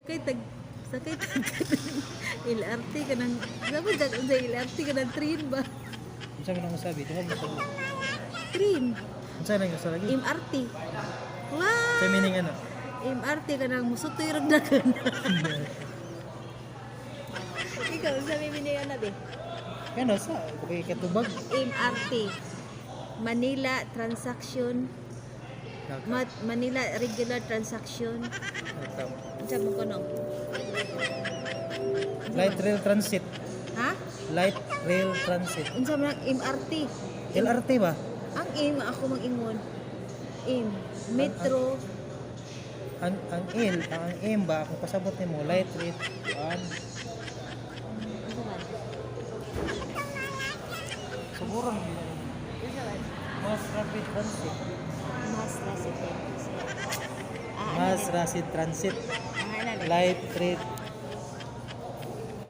Kay tag sakay tag LRT kanang dapat sa LRT kanang train ba? Unsa man ang usabi? Duha mo sa. Train, Unsa nang usa lagi? MRT. Wow! Sa meaning ano? MRT kanang musutoy rag dagan. Ikaw sa may meaning ana be? Kano sa kay katubag. MRT. Manila Transaction Manila Regular Transaction. Unsa mo kuno? Light rail transit. Ha? Light rail transit. Unsa man ang MRT? LRT ba? Ang M ako mag-ingon. M Metro. Ang L, ang M ba kung pasabot nimo light rail an Unsa man? Siguro Unsa man? Mass rapid transit. Mass Rapid Transit. Ah, Mass rapid transit. Ah, ano Light rail